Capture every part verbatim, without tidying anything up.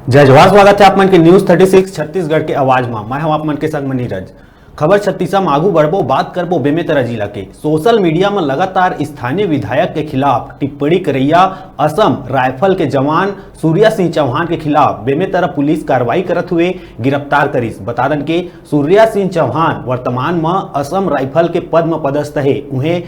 जय जोहार, स्वागत है आप मन के न्यूज़ थर्टी सिक्स छत्तीसगढ़ के आवाज मा। मैं हूं आप मन के संग म नीरज। खबर छत्तीसा म आगू बढ़बो, बात करबो बेमेतरा जिला के। सोशल मीडिया म लगातार स्थानीय विधायक के खिलाफ टिप्पणी करैया असम राइफल के जवान सूर्या सिंह चौहान के खिलाफ बेमेतरा पुलिस कार्रवाई करत हुए गिरफ्तार करिस। बता दन के सूर्या सिंह चौहान वर्तमान म असम राइफल के पद म पदस्थ हे। उहें,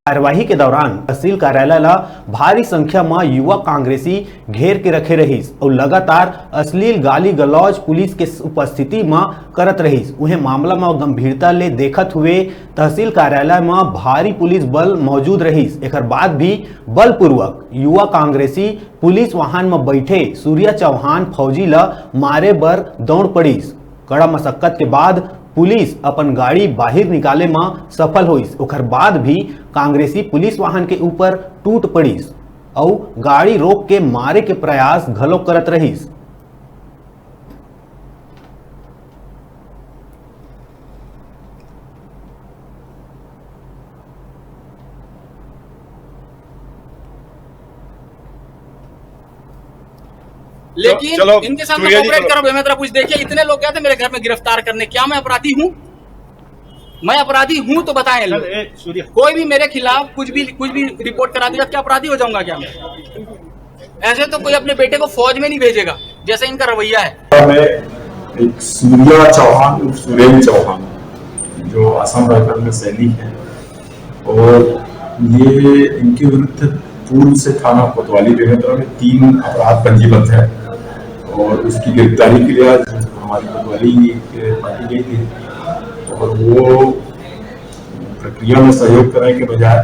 कार्यवाही के दौरान तहसील कार्यालय ला भारी संख्या म युवा कांग्रेसी घेर के रखे रहिस अउ लगातार अश्लील गाली गलौज पुलिस के उपस्थिति म करत रहिस। उहें, मामला म गंभीरता ले देखत हुए तहसील कार्यालय म भारी पुलिस बल मौजूद रहिस। एकर बाद भी बलपूर्वक युवा कांग्रेसी पुलिस वाहन म बैठे सूर्या चौहान फौजी ल मारे बर दौड़ पड़िस। कड़ा मशक्कत के बाद पुलिस अपन गाड़ी बाहिर निकाले म सफल होइस। ओकर बाद भी कांग्रेसी पुलिस वाहन के ऊपर टूट पड़िस अउ गाड़ी रोक के मारे के प्रयास घलो करत रहिस। लेकिन चलो, इनके साथ में सूर्या जी, कॉपरेट चलो। करो, बेमेतरा पुलिस। देखिए, इतने लोग गए थे मेरे घर में गिरफ्तार करने, क्या मैं अपराधी हूँ? मैं अपराधी हूँ तो बताएं लोग। ए, सूर्या। कोई भी मेरे खिलाफ कुछ भी, कुछ भी रिपोर्ट करा देगा, क्या अपराधी हो जाऊंगा क्या मैं? ऐसे तो कोई अपने बेटे को फौज में नहीं भेजेगा, जैसे इनका रवैया है। मैं एक सूर्या चौहान उर्फ सुरेन चौहान, जो असम राइफल में सैनिक है, और ये, इनके विरुद्ध पूर्व से थाना कोतवाली बेमेतरा में तीन अपराध पंजीबद्ध है और उसकी गिरफ्तारी के लिए आज हमारी कोतवाली पार्टी गई थी और वो प्रक्रिया में सहयोग करने के बजाय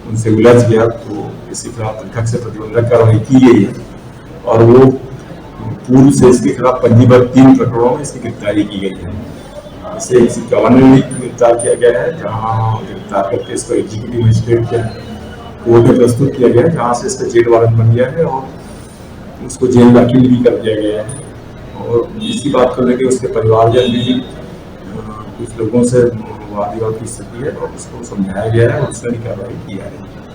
उनसे उलझ गया, तो इसके खिलाफ कड़क से प्रतिबंधक कार्रवाई की गई है और वो पूर्व से इसके खिलाफ पंजीबद्ध तीन प्रकरणों में इसकी गिरफ्तारी की गई है। इसे इसी गवर्नर ने गिरफ्तार किया गया है, जहां गिरफ्तार करके इसको एग्जीक्यूटिव मजिस्ट्रेट के कोर्ट में प्रस्तुत किया गया है, जहां से इसका जेल वारंट बन गया है और उसको जेल दाखिल भी कर दिया गया है। और इसी बात को लेकर उसके परिवारजन भी, अ, कुछ लोगों से वाद विवाद की स्थिति है और उसको समझाया गया है और उसमें भी कार्रवाई की जा रही है।